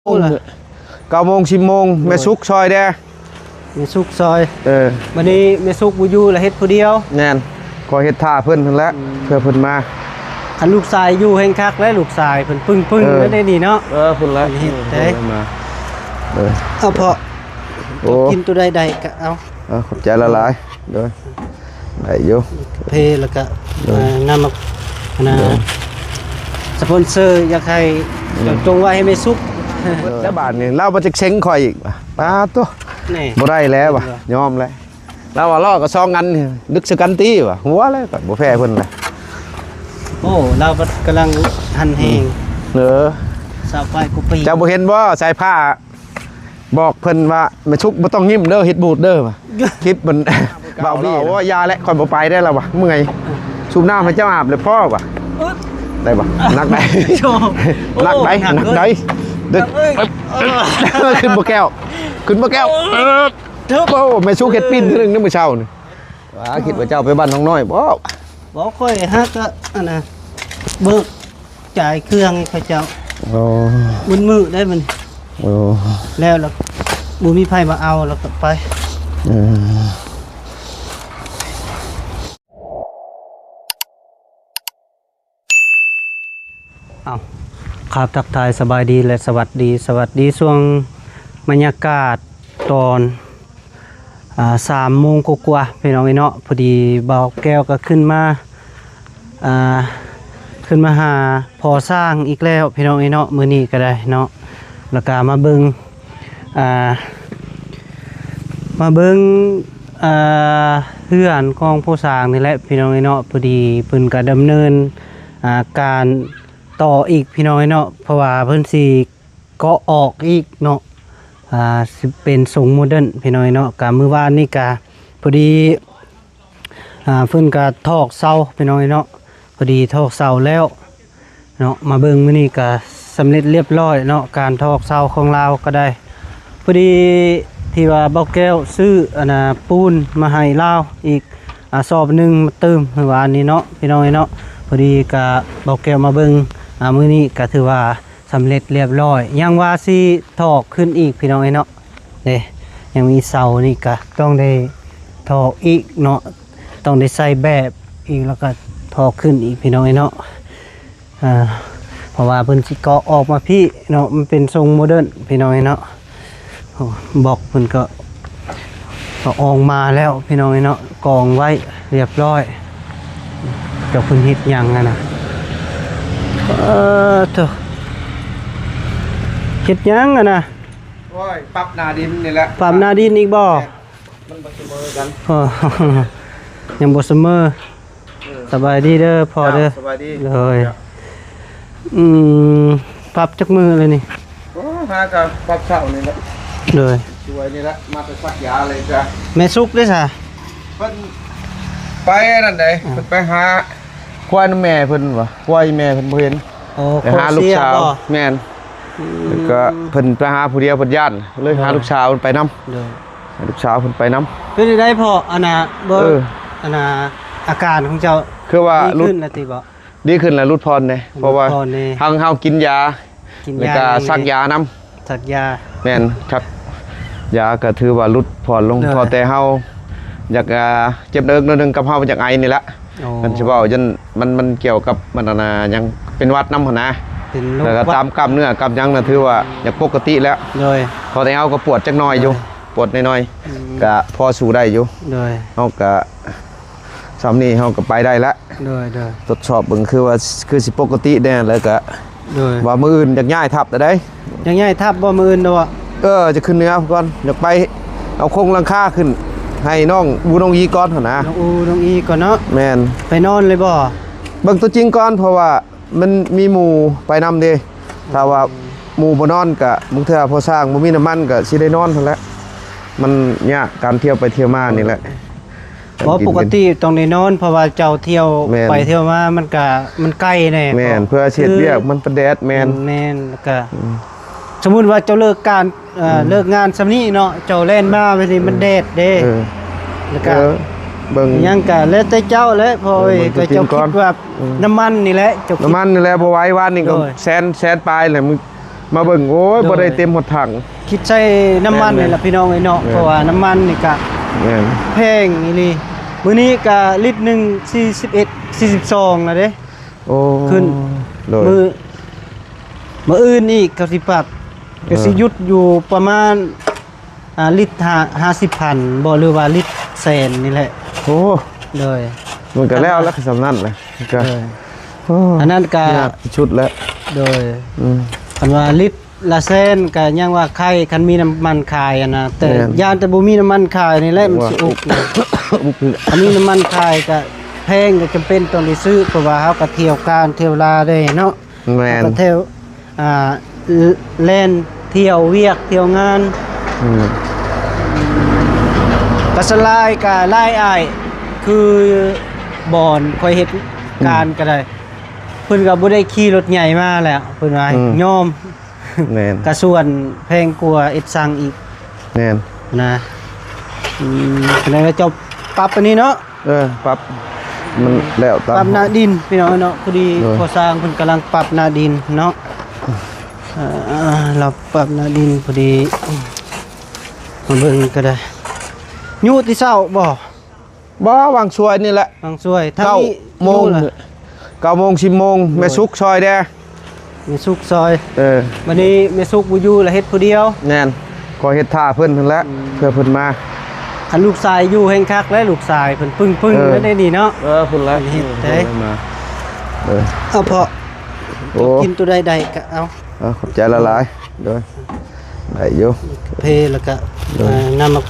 ໂມງ ເກົ້າໂມງ ສິບໂມງ ໂດຍ ແມ່ສຸກຊ່ອຍແດ່ ແມ່ສຸກຊ່ອຍ ເອີ ບັດນີ້ແມ່ສຸກບໍ່ຢູ່ລະເຮັດຜູ້ດຽວ ແມ່ນ ຂ້ອຍເຮັດຖ້າເພິ່ນຫັ້ນແຫຼະ ອືມ ເພື່ອເພິ່ນມາ ຄັນລູກຊາຍຢູ່ແຮງຄັກແລ້ວ ລູກຊາຍເພິ່ນປຶ້ງໆ ເອີ ແລ້ວເດ້ນີ້ເນາະ ເອີ ເພິ່ນແຫຼະ ເຮັດເດ້ ເພິ່ນມາ ເອີ ເອົາເພາະ ໂອ້ ເຈົ້າກິນຕົວໃດໄດ້ກໍເອົາ ເອີ ຂອບໃຈຫຼາຍໆ ໂດຍ ໄດ້ຢູ່ ເພ ແລ້ວກໍ ໂດຍ ເອີ ນຳມາ ອັນນ່າ ໂດຍ ສະປອນເຊີ ຢາກໃຫ້ ໂດຍ ເຈົ້າຈົ່ງໄວ້ໃຫ້ແມ່ສຸກ ແລ້ວບາດນີ້ລາວບໍ່ຈັກເສັງຂ້ອຍອີກ ປາດໂທ້ ນີ້ ບໍ່ໄດ້ແລ້ວວ່າ ເຫັນບໍ່ ຍອມແລ້ວ ລາວວ່າລໍ້ກໍສອງອັນ ລຶກໃສ່ກັນຕິວ່າ ຫົວແລ້ວ ບໍ່ແພ້ເພິ່ນລະ ໂອ້ ລາວບັດກຳລັງຫັນແຮງ ເອີ ຊາວປາຍກວ່າປີ ເຈົ້າບໍ່ເຫັນບໍ່ ສາຍຟ້າ ບອກເພິ່ນວ່າ ແມ່ສຸກບໍ່ຕ້ອງຍິ້ມເດີ ເຮັດບູດເດີວ່າ ຄລິບມັນ ບ່າວບີ ໂອ້ຍ ຢ່າແຫຼະ ຂ້ອຍບໍ່ໄປໄດ້ລະວ່າ ເມື່ອຍ ສູບນ້ຳໃຫ້ເຈົ້າອາບແລ້ວພໍວ່າ ໄດ້ບໍ່ ໜັກໄດ໋ ໂອ້ ໜັກໄດ໋ ໜັກເລີຍ ໜັກໄດ໋ ເດີ ເອີ ຂຶ້ນບໍ່ແກ້ວ ຂຶ້ນບໍ່ແກ້ວ ເອີ ໂອ້ ແມ່ສຸກເຮັດປີ້ນເທື່ອໜຶ່ງໃນມື້ເຊົ້ານີ້ ວ່າຄິດວ່າເຈົ້າໄປບ້ານນ້ອງນ້ອຍບໍ່? ບໍ່ ຂ້ອຍຫາກະ ອັນນ່າ ເບີກຈ່າຍເຄື່ອງໃຫ້ເຂົາເຈົ້າ ໂອ້ ມື້ມື້ໄດ້ມັນ ໂອ້ ແລ້ວລະ ບໍ່ມີໃຜມາເອົາ ລະກະໄປ ເອີ ເອົາ ຄັບ ທັກທາຍສະບາຍດີ ແລະ ສະຫວັດດີ ສະຫວັດດີຊ່ວງບັນຍາກາດຕອນ ອ່າ ສາມໂມງກວ່າໆ ພີ່ນ້ອງເອີຍເນາະ ພໍດີບ່າວແກ້ວກໍຂຶ້ນມາ ອ່າ ຂຶ້ນມາຫາພໍ່ຊ້າງອີກແລ້ວ ພີ່ນ້ອງເອີຍເນາະ ມື້ນີ້ກໍໄດ້ເນາະ ແລ້ວກໍມາເບິ່ງ ອ່າ ມາເບິ່ງ ອ່າ ເຮືອນຂອງພໍ່ຊ້າງນີ້ແຫຼະ ພີ່ນ້ອງເອີຍເນາະ ພໍດີເພິ່ນກໍດຳເນີນ ອ່າ ການຕໍ່ອີກ ພີ່ນ້ອງເອີຍເນາະ ເພາະວ່າເພິ່ນຊິເກາະອອກອີກເນາະ ອ່າ ຊິເປັນຊົງໂມເດີນ ພີ່ນ້ອງເອີຍເນາະ ກະມື້ວານນີ້ກະພໍດີ ອ່າ ເພິ່ນກະຖອກເສົາ ພີ່ນ້ອງເອີຍເນາະ ພໍດີຖອກເສົາແລ້ວ ເນາະ ມາເບິ່ງມື້ນີ້ກະສຳເລັດລຽບລ້ອຍເນາະ ການຖອກເສົາຂອງລາວກໍໄດ້ ພໍດີທີ່ວ່າບ່າວແກ້ວຊື້ ອັນນ່າ ປູນມາໃຫ້ລາວອີກ ອ່າ ສອບໜຶ່ງມາຕື່ມມື້ວານນີ້ເນາະ ພີ່ນ້ອງເອີຍເນາະ ພໍດີກະບ່າວແກ້ວມາເບິ່ງ ອ່າ ມື້ນີ້ກະຖືວ່າສຳເລັດລຽບລ້ອຍ ຍັງວ່າຊິຖອກຂຶ້ນອີກ ພີ່ນ້ອງເອີຍເນາະ ເດ້ ຍັງມີເສົານີ້ກະຕ້ອງໄດ້ຖອກອີກເນາະ ຕ້ອງໄດ້ໃສ່ແບບອີກ ແລ້ວກະຖອກຂຶ້ນອີກ ພີ່ນ້ອງເອີຍເນາະ ອ່າ ເພາະວ່າເພິ່ນຊິເກາະອອກມາພີ້ເນາະ ມັນເປັນຊົງໂມເດີນ ພີ່ນ້ອງເອີຍເນາະ ໂອ້ ບລັອກເພິ່ນກໍ ກໍອອກມາແລ້ວ ພີ່ນ້ອງເອີຍເນາະ ກອງໄວ້ລຽບລ້ອຍ ຈັກເພິ່ນເຮັດຫຍັງຫັ້ນນະ ເອີ ໂທ້ ເຮັດຫຍັງຫັ້ນນະ ໂອ້ຍ ປັບໜ້າດິນນີ້ແຫຼະ ປັບໜ້າດິນອີກບໍ່? ແມ່ນ ມັນບໍ່ສະເໝີກັນ ອໍ ຍັງບໍ່ສະເໝີ ເອີ ສະບາຍດີເດີພໍ່ເດີ ສະບາຍດີ ໂດຍ ເຈົ້າ ອືມ ປັບຈັກມື້ແລ້ວນີ້? ໂອ້ ຫາກະປັບເຊົ້ານີ້ແຫຼະ ໂດຍ ຊ່ວຍນີ້ແຫຼະ ມາແຕ່ສັກຢາເລີຍຈ້ະ ແມ່ສຸກເດ້ຊະ? ເພິ່ນໄປອັນນັ້ນເດ້ ອ່າ ເພິ່ນໄປຫາຄວາຍນຳແມ່ເພິ່ນວ່າ ຄວາຍແມ່ເພິ່ນບໍ່ເຫັນ ໂອ້ ໄປຫາລູກສາວ ແມ່ນ ອືມ ແລ້ວກະເພິ່ນໄປຫາຜູ້ດຽວ ເພິ່ນຢ້ານ ເລີຍຫາ ໂດຍ ລູກສາວເພິ່ນໄປນຳ ໂດຍ ໃຫ້ລູກສາວເພິ່ນໄປນຳ ເປັນຈັ່ງໃດພໍ່ ອັນນ່າ ບໍ່ ເອີ ອັນນ່າ ອາການຂອງເຈົ້າ ຄືວ່າ ດີຂຶ້ນແລ້ວຕິບໍ່? ດີຂຶ້ນແລ້ວ ຫຼຸດຜ່ອນເດ້ ເພາະວ່າ ຫຼຸດຜ່ອນເດ້ ເຮົາ ເຮົາກິນຢາ ກິນຢາ ແລ້ວກໍສັກຢານຳ ສັກຢາ ແມ່ນ ສັກຢາກໍຖືວ່າຫຼຸດຜ່ອນລົງ ໂດຍ ພໍແຕ່ເຮົາຢາກ ອ່າ ເຈັບໜ້າເອິກໜ້ອຍໜຶ່ງ ກັບເຮົາຢາກໄອນີ້ແຫຼະ ໂອ້ ມັນຊິເວົ້າຢ້ານ ມັນ ມັນກ່ຽວກັບ ມັນ ອັນນ່າ ຫຍັງ ເປັນຫວັດນຳຫັ້ນນະ ເປັນໂລກ ແລ້ວກໍຕາມກ້າມເນື້ອ ກ້າມຫຍັງນະ ຖືວ່າຢາກປົກກະຕິແລ້ວ ໂດຍ ພໍແຕ່ເຮົາກໍປວດຈັກໜ້ອຍຢູ່ ໂດຍ ປວດໜ້ອຍໆ ອືມ ກະພໍສູ້ໄດ້ຢູ່ ໂດຍ ເຮົາກະ ສ່ຳນີ້ເຮົາກໍໄປໄດ້ລະ ໂດຍ ໂດຍ ທົດສອບເບິ່ງ ຄືວ່າ ຄືຊິປົກກະຕິແດ່ ແລ້ວກະ ໂດຍ ວ່າມື້ອື່ນຢາກຍ້າຍທັບແລ້ວໃດ໋ ຢາກຍ້າຍທັບບໍ່ມື້ອື່ນເນາະ ເອີ ຈະຂຶ້ນເໜືອພຸ້ນກ່ອນ ຢາກໄປເອົາໂຄງຫຼັງຄາຂຶ້ນ ໃຫ້ນ້ອງອູນ້ອງອີກ່ອນຫັ້ນນະ ນ້ອງອູນ້ອງອີກ່ອນເນາະ ແມ່ນ ໄປນອນເລີຍບໍ່? ເບິ່ງຕົວຈິງກ່ອນ ເພາະວ່າ ມັນມີໝູ່ໄປນຳເດ້ ຖ້າວ່າ ອືມ ໝູ່ບໍ່ນອນກະ ບາງເທື່ອພໍ່ຊ້າງບໍ່ມີນ້ຳມັນກະຊິໄດ້ນອນຫັ້ນແຫຼະ ມັນຍາກການທ່ຽວໄປທ່ຽວມານີ້ແຫຼະ ບໍ່ ກິນ ປົກກະຕິຕ້ອງໄດ້ນອນ ເພາະວ່າເຈົ້າທ່ຽວ ແມ່ນ ໄປທ່ຽວມາ ມັນກະ ມັນໄກແດ່ ແມ່ນ ເພື່ອຊິເຮັດວຽກ ຄື ມັນປະແດດ ແມ່ນ ແມ່ນ ແລ້ວກະ ອືມ ສົມມຸດວ່າເຈົ້າເລີກການ ເອີ ອືມ ເລີກງານສ່ຳນີ້ເນາະ ເຈົ້າແລ່ນມາແບບນີ້ ເອີ ມັນແດດເດ້ ເອີ ແລ້ວກະ ເອີ ເບິ່ງ ຫຍັງກະແລ້ວແຕ່ເຈົ້າແຫຼະ ເພາະ ເອີ ເບິ່ງ ກໍເຈົ້າ ຕົວຈິງກ່ອນ ຄິດວ່າ ອືມ ນ້ຳມັນນີ້ແຫຼະ ເຈົ້າຄິດ ນ້ຳມັນນີ້ແຫຼະ ບໍ່ໄຫວ ວານນີ້ກໍ ໂດຍ ແສນ ແສນປາຍແຫຼະ ມື້ ມາເບິ່ງ ໂອ້ຍ ໂດຍ ບໍ່ໄດ້ເຕັມຮອດຖັງ ຄິດໃສ່ນ້ຳມັນ ແມ່ນໆ ນີ້ລະພີ່ນ້ອງເອີຍເນາະ ແມ່ນ ເພາະວ່ານ້ຳມັນນີ້ກະ ແມ່ນ ແພງອີ່ຫຼີ ມື້ນີ້ກະລິດໜຶ່ງ ສີ່ສິບເອັດ ສີ່ສິບສອງ ລະເດ້ ໂອ້ ຂຶ້ນ ໂດຍ ມື້ ມື້ອື່ນອີກເຂົາຊິປັບ ກະຊິ ເອີ ຢຸດຢູ່ປະມານ ອ່າ ລິດຫ້າ ຫ້າສິບພັນບໍ່ ຫຼືວ່າລິດແສນນີ້ແຫຼະ ໂອ້ ໂດຍ ມັນກະແລ້ວລະ ສ່ຳນັ້ນແຫຼະ ກະ ໂດຍ ໂອ້ ອັນນັ້ນກະຍາກທີ່ສຸດແລ້ວ ໂດຍ ອືມ ຄັນວ່າລິດລະແສນກະຍັງວ່າໄຄ ຄັນມີນ້ຳມັນຂາຍຫັ້ນນະ ແຕ່ ແມ່ນ ຢ້ານແຕ່ບໍ່ມີນ້ຳມັນຂາຍນີ້ແຫຼະ ມັນຊິອຸກ ອຸກ ຄັນມີນ້ຳມັນຂາຍກະແພງ ກະຈຳເປັນຕ້ອງໄດ້ຊື້ ເພາະວ່າເຮົາກະທ່ຽວການທ່ຽວລາເດ້ເນາະ ແມ່ນ ເຮົາກະທ່ຽວ ອ່າ ແລ່ນທ່ຽວວຽກທ່ຽວງານ ອືມ ກະສ່ວນຫຼາຍກະຫຼາຍອ້າຍ ຄືບ່ອນຂ້ອຍເຮັດ ອືມ ການກະໄດ້ ເພິ່ນກະບໍ່ໄດ້ຂີ່ລົດໃຫຍ່ມາແລ້ວ ເພິ່ນວ່າ ອືມ ຍອມ ແມ່ນ ກະສ່ວນແພງກວ່າເອັດສັງອີກ ແມ່ນ ນະ ອືມ ຈັ່ງໃດກະເຈົ້າປັບອັນນີ້ເນາະ ເອີ ປັບ ມັນແລ້ວຕາມ ປັບໜ້າດິນພີ່ນ້ອງເນາະ ພໍດີ ໂດຍ ພໍ່ຊ່າງເພິ່ນກຳລັງປັບໜ້າດິນເນາະ ເອີ ລາວປັບໜ້າດິນພໍດີ ມາເບິ່ງກະໄດ້ ຍຸແຕ່ເຊົ້າບໍ່? ບໍ່ ຫວ່າງຊ່ວຍນີ້ແຫຼະ ຫວ່າງຊ່ວຍ ທາງນີ້ ເກົ້າໂມງ ເກົ້າໂມງ ສິບໂມງ ໂດຍ ແມ່ສຸກຊ່ອຍແດ່ ແມ່ສຸກຊ່ອຍ ເອີ ບາດນີ້ແມ່ສຸກບໍ່ຢູ່ລະເຮັດຜູ້ດຽວ ແມ່ນ ຂ້ອຍເຮັດຖ້າເພິ່ນຫັ້ນແຫຼະ ອືມ ເພື່ອເພິ່ນມາ ຄັນລູກຊາຍຢູ່ແຮ່ງຄັກແລ້ວ ລູກຊາຍເພິ່ນປຶ້ງໆ ເອີ ແລ້ວໄດ໋ນີ້ເນາະ ເອີ ພຸ້ນແຫຼະ ເຮັດໄດ້ ເອີ ເອົາເພາະ ໂອ້ ກິນໂຕໃດໄດ້ກະເອົາ ເອີ ຂອບໃຈຫຼາຍໆ ໂດຍ ໄດ້ຢູ່ ກາເຟ ແລ້ວກະ ໂດຍ ເອີ ນ້ຳໝາກ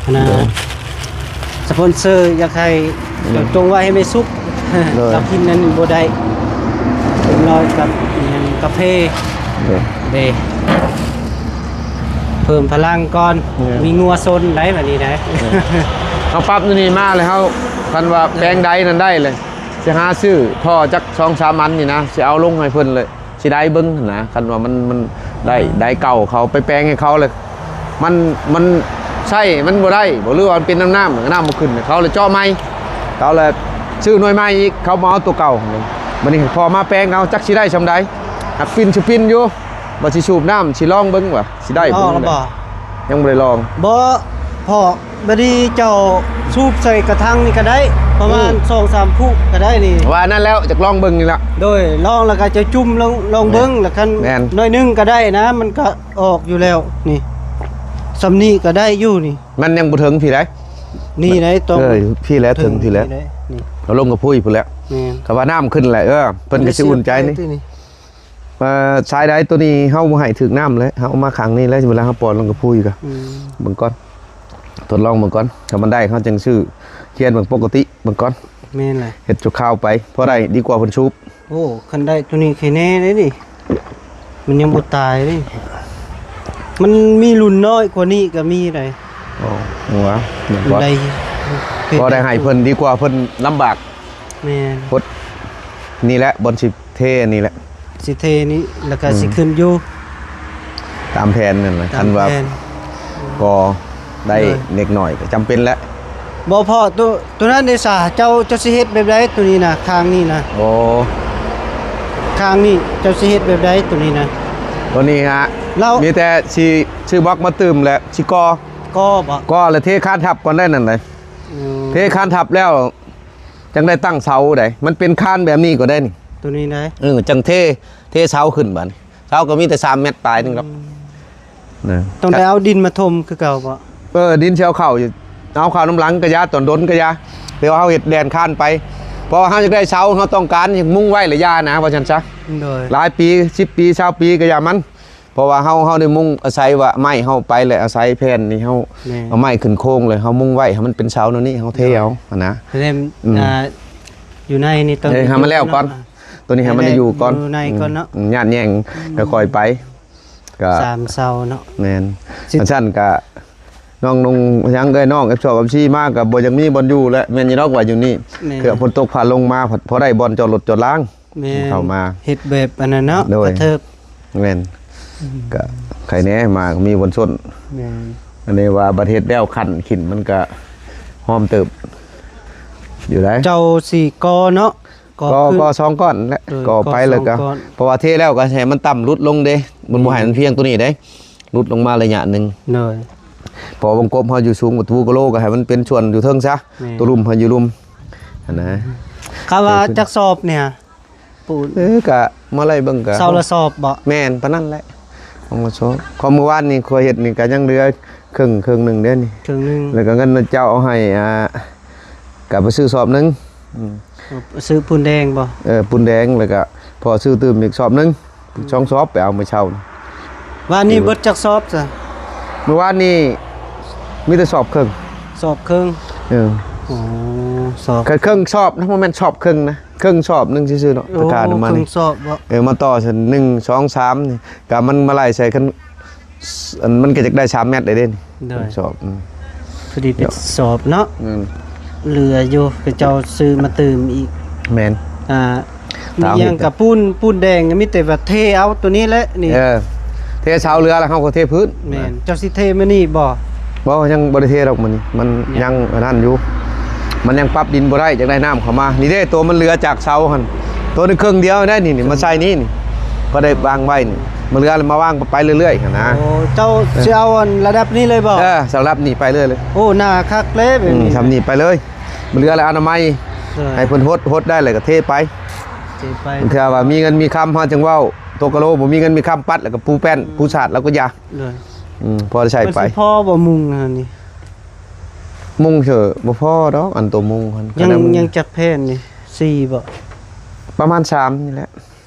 ອັນນ່າ ໂດຍ ສະປອນເຊີຢາກໃຫ້ ໂດຍ ຈົງໄວ້ໃຫ້ແມ່ສຸກ ໂດຍ ລາວກິນນັ້ນບໍ່ໄດ້ ເປັນລອຍກັບຫຍັງ ກາເຟ ໂດຍ ເດ້ ເພີ່ມພະລັງກ່ອນ ໂດຍ ມີງົວຊົນໄດ໋ ບາດນີ້ໄດ໋ ໂດຍ ເຮົາປັບຢູ່ນີ້ມາແລ້ວ ເຮົາ ຄັນວ່າແປງໃດນັ້ນໄດ້ເລີຍ ຊິຫາຊື້ທໍ່ຈັກສອງສາມອັນນີ້ນະ ຊິເອົາລົງໃຫ້ເພິ່ນເລີຍ ຊິໄດ້ເບິ່ງຫັ້ນນະ ຄັນວ່າມັນ ມັນໄດ້ ໄດ້ເກົ່າ ເຂົາໄປແປງໃຫ້ເຂົາເລີຍ ມັນ ມັນໃຊ້ມັນບໍ່ໄດ້ບໍ່ ຫຼືວ່າມັນເປັນນ້ຳ ນ້ຳ ນ້ຳບໍ່ຂຶ້ນ ເຂົາເລີຍເຈາະໃໝ່ ເຂົາເລີຍຊື້ໜ່ວຍໃໝ່ອີກ ເຂົາບໍ່ເອົາຕົວເກົ່າ ບາດນີ້ພໍມາແປງເອົາ ຈັກຊິໄດ້ສ່ຳໃດ ຫາກປິ່ນຊິປິ່ນຢູ່ ວ່າຊິສູບນ້ຳ ຊິລອງເບິ່ງວ່າຊິໄດ້ບໍ່ ຍັງບໍ່ໄດ້ລອງ ບໍ່ ເພາະ ບາດນີ້ເຈົ້າສູບໃສ່ກະຖັງນີ້ກະໄດ້ ປະມານ ອືມ ສອງສາມພຸກະໄດ້ນີ້ ວ່ານັ້ນແລ້ວ ຢາກລອງເບິ່ງນີ້ລະ ໂດຍ ລອງແລ້ວກະຈະຈຸ່ມລອງ ລອງເບິ່ງ ແມ່ນ ລະຄັນ ແມ່ນ ໜ້ອຍໜຶ່ງກະໄດ້ນະ ມັນກະອອກຢູ່ແລ້ວນີ້ ສ່ຳນີ້ກະໄດ້ຢູ່ນີ້ ມັນຍັງບໍ່ເຖິງພີ້ໃດ໋ ນີ້ໃດ໋ ຕ້ອງ ເອີ ພີ້ແຫຼະ ເຖິງພີ້ແຫຼະ ນີ້ ເອົາລົງກະພຸ້ຍພຸ້ນແຫຼະ ແມ່ນ ຄັນວ່ານ້ຳຂຶ້ນແຫຼະ ເອີ ເພິ່ນກະຊິອຸ່ນໃຈນີ້ ເອີ ສາຍໃດໂຕນີ້ເຮົາບໍ່ໃຫ້ຖືກນ້ຳແຫຼະ ເຮົາເອົາມາຂ້າງນີ້ແຫຼະ ເວລາເຮົາປ່ອນລົງກະພຸ້ຍກະ ອືມ ເບິ່ງກ່ອນ ທົດລອງເບິ່ງກ່ອນ ຖ້າມັນໄດ້ເຮົາຈັ່ງຊື້ຄຽນເບິ່ງປົກກະຕິເບິ່ງກ່ອນ ແມ່ນແຫຼະ ເຮັດຊົ່ວຄາວໄປ ພໍໄດ້ດີກວ່າເພິ່ນສູບ ໂອ້ ຄັນໄດ້ໂຕນີ້ແຄ່ແນ່ເດ້ນີ້ ມັນຍັງບໍ່ຕາຍເດ້ ມັນມີລຸ້ນນ້ອຍກວ່ານີ້ກະມີໃດ໋ ອໍ ຫົວ ໄດ້ ພໍໄດ້ໃຫ້ເພິ່ນດີກວ່າເພິ່ນລຳບາກ ແມ່ນ ພົດ ນີ້ແຫຼະ ບ່ອນຊິເທອັນນີ້ແຫຼະ ຊິເທນີ້ ແລ້ວກະ ອືມ ຊິຂຶ້ນຢູ່ ຕາມແຜນນັ້ນແຫຼະ ຕາມ ຄັນວ່າ ແຜນ ກໍໄດ້ ໂດຍ ເລັກນ້ອຍກໍຈຳເປັນແຫຼະ ບໍ່ພໍ ໂຕ ໂຕນັ້ນເດຊາ ເຈົ້າ ເຈົ້າຊິເຮັດແບບໃດໂຕນີ້ນະ ຂ້າງນີ້ນະ ໂອ້ ຂ້າງນີ້ເຈົ້າຊິເຮັດແບບໃດໂຕນີ້ນະ ໂຕນີ້ຫະ ແລ້ວ ມີແຕ່ຊິຊື້ບລັອກມາຕື່ມແຫຼະ ຊິກໍ່ ກໍ່ບໍ່ ກໍ່ແລ້ວເທຄານທັບກ່ອນໄດ໋ນັ້ນໄດ໋ ອືມ ເທຄານທັບແລ້ວ ຈັ່ງໄດ້ຕັ້ງເສົາໃດ໋ ມັນເປັນຄານແບບນີ້ກໍໄດ້ນີ້ ໂຕນີ້ໄດ໋ ເອີ ຈັ່ງເທ ເທເສົາຂຶ້ນບາດນີ້ ເສົາກໍມີແຕ່ສາມແມັດປາຍໜຶ່ງດອກ ອືມ ນະ ຕ້ອງໄດ້ເອົາດິນມາຖົມຄືເກົ່າບໍ່? ເອີ ດິນຊິເອົາເຂົ້າຢູ່ ເອົາເຂົ້ານຳຫຼັງກະຢ່າ ຕອນດົນກະຢ່າ ແຕ່ວ່າເຮົາເຮັດແດນຄານໄປ ເພາະວ່າເຮົາຢາກໄດ້ເສົາ ເຮົາຕ້ອງການ ຢາກມຸງໄວ້ລະຢ່ານະ ວ່າຊັ້ນຊະ ໂດຍ ຫຼາຍປີ ສິບປີ ຊາວປີກະຢ່າມັນ ເພາະວ່າເຮົາ ເຮົາໄດ້ມຸງອາໄສວ່າໄມ້ເຮົາໄປແລ້ວ ອາໄສແຜ່ນນີ້ເຮົາ ແມ່ນ ເອົາໄມ້ຂຶ້ນໂຄງເລີຍ ເຮົາມຸງໄວ້ໃຫ້ມັນເປັນເສົາແນວນີ້ ເຮົາເທເອົາຫັ້ນນະ ອືມ ອ່າ ຢູ່ໃນນີ້ຕ້ອງ ເອີ ໃຫ້ມັນແລ້ວກ່ອນ ໂຕນີ້ໃຫ້ມັນໄດ້ຢູ່ກ່ອນ ຢູ່ໃນກ່ອນເນາະ ອືມ ຍາດແຍ່ງ ອືມ ຄ່ອຍໆໄປ ກະ ສາມເສົາເນາະ ແມ່ນ ຊິ ອັນຊັ້ນກະ ນ້ອງນຸ່ງຫຍັງເອີຍ ນ້ອງ ເອັຟສອງ ເອັຟສີ່ ມາກະບໍ່ຢາກມີບ່ອນຢູ່ແຫຼະ ແມ່ນຢູ່ດອກວ່າຢູ່ນີ້ ແມ່ນ ເພື່ອຝົນຕົກຟ້າລົງມາ ພໍ ພໍໄດ້ບ່ອນຈອດລົດຈອດລາງ ແມ່ນ ເຂົ້າມາ ເຮັດແບບອັນນັ້ນເນາະ ໂດຍ ກະເທີບ ແມ່ນ ອືມ ກະໄຄແດ່ ມາກະມີບ່ອນຊົນ ແມ່ນ ອັນນີ້ວ່າບັດເຮັດແລ້ວ ຄັນຂິ້ນມັນກະຫອມເຕີບຢູ່ໃດ໋ ເຈົ້າຊິກໍ່ເນາະ ກໍ ກໍສອງກ້ອນແຫຼະ ໂດຍ ກໍໄປແລ້ວກໍ ກໍສອງກ້ອນ ເພາະວ່າເທແລ້ວກໍໃຫ້ມັນຕ່ຳຫຼຸດລົງເດ້ ມັນບໍ່ໃຫ້ມັນພຽງຕົວນີ້ເດ້ ຫຼຸດລົງມາໄລຍະໜຶ່ງ ໂດຍ ເພາະວ່າວົງກົບເຮົາຢູ່ສູງ ປະຕູກະໂລກໍໃຫ້ມັນເປັນສ່ວນຢູ່ເທິງຊະ ແມ່ນ ຕົວລຸ່ມໃຫ້ຢູ່ລຸ່ມຫັ້ນນະ ຄຳວ່າຈັກສອບນີ້ ປູນ ເອີ ກະມາໄລ່ເບິ່ງກະ ເສົາລະສອບບໍ? ແມ່ນ ປານນັ້ນແຫຼະ ສອງລະສອບ ຂອງມື້ວານນີ້ຂ້ອຍເຮັດນີ້ກະຍັງເຫຼືອເຄິ່ງ ເຄິ່ງໜຶ່ງເດ້ນີ້ ເຄິ່ງໜຶ່ງ ແລ້ວກະເງິນເຈົ້າເອົາໃຫ້ ອ່າ ກະໄປຊື້ສອບໜຶ່ງ ອືມ ເອີ ຊື້ປູນແດງບໍ? ເອີ ປູນແດງ ແລ້ວກະພໍຊື້ຕື່ມອີກສອບໜຶ່ງ ສອງສອບໄປເອົາມື້ເຊົ້ານີ້ ວານນີ້ເບິດຈັກສອບຊະ? ມື້ວານນີ້ມີແຕ່ສອບເຄິ່ງ ສອບເຄິ່ງ ເອີ ໂອ້ ສອບ ເຄິ່ງສອບນະ ບໍ່ແມ່ນສອບເຄິ່ງນະ ເຄິ່ງສອບໜຶ່ງຊື່ໆເນາະ ໂອ້ ຕະການ້ຳມັນ ເຄິ່ງສອບບໍ? ເອີ ມາຕໍ່ຊັ້ນ ໜຶ່ງ ສອງ ສາມ ນີ້ ກະມັນມາໄລ່ໃສ່ຄັນ ອັນ ມັນກໍຢາກໄດ້ສາມແມັດໄດ້ເດ້ນີ້ ໂດຍ ສອບ ອືມ ພໍດີເປັນສອບເນາະ ແມ່ນ ເຫຼືອຢູ່ ເຂົາເຈົ້າຊື້ມາຕື່ມອີກ ແມ່ນ ອ່າ ມີຫຍັງກະປູນ ປູນແດງ ມີແຕ່ວ່າເທເອົາໂຕນີ້ແຫຼະນີ້ ເອີ ເທເສົາເຫຼືອແລ້ວເຮົາກໍເທພື້ນ ແມ່ນ ເຈົ້າຊິເທມື້ນີ້ບໍ່? ບໍ່ ຍັງບໍ່ໄດ້ເທດອກມື້ນີ້ ມັນຍັງອັນນັ້ນຢູ່ ມັນຍັງປັບດິນບໍ່ໄດ້ ຢາກໄດ້ນ້ຳເຂົ້າມາ ນີ້ເດ້ ໂຕມັນເຫຼືອຈາກເສົາຫັ້ນ ໂຕນີ້ເຄິ່ງດຽວໄດ້ນີ້ ນີ້ ມາໃສ່ນີ້ ນີ້ ພໍໄດ້ວາງໄວ້ນີ້ ມາເຫຼືອມາວາງໄປເລື້ອຍໆຫັ້ນນະ ໂອ້ ເຈົ້າຊິເອົາອັນລະດັບນີ້ເລີຍບໍ່? ເອີ ສຳລັບນີ້ໄປເລີຍ ໂອ້ ໜ້າຄັກເລີຍແບບນີ້ ອືມ ສ່ຳນີ້ໄປເລີຍ ມາເຫຼືອແລ້ວອະນາໄມ ໃຫ້ເພິ່ນຫົດ ຫົດໄດ້ແລ້ວກໍເທໄປ ເທໄປ ເທື່ອວ່າມີເງິນມີຄຳເຮົາຈຶ່ງເວົ້າ ຕົກກະໂລ ບໍ່ມີເງິນມີຄຳປັດ ແລ້ວກໍປູແປ້ນ ອືມ ປູສາດ ແລ້ວກໍຢ່າ ໂດຍ ອືມ ພໍໄດ້ໃຊ້ໄປ ມັນຊິພໍບໍ່ມຸງຫັ້ນນີ້? ມຸງເສີ ບໍ່ພໍດອກ ອັນໂຕມຸງຫັ້ນ ຍັງ ຍັງຈັກແຜ່ນນີ້ ສີ່ບໍ? ປະມານສາມນີ້ແຫຼະ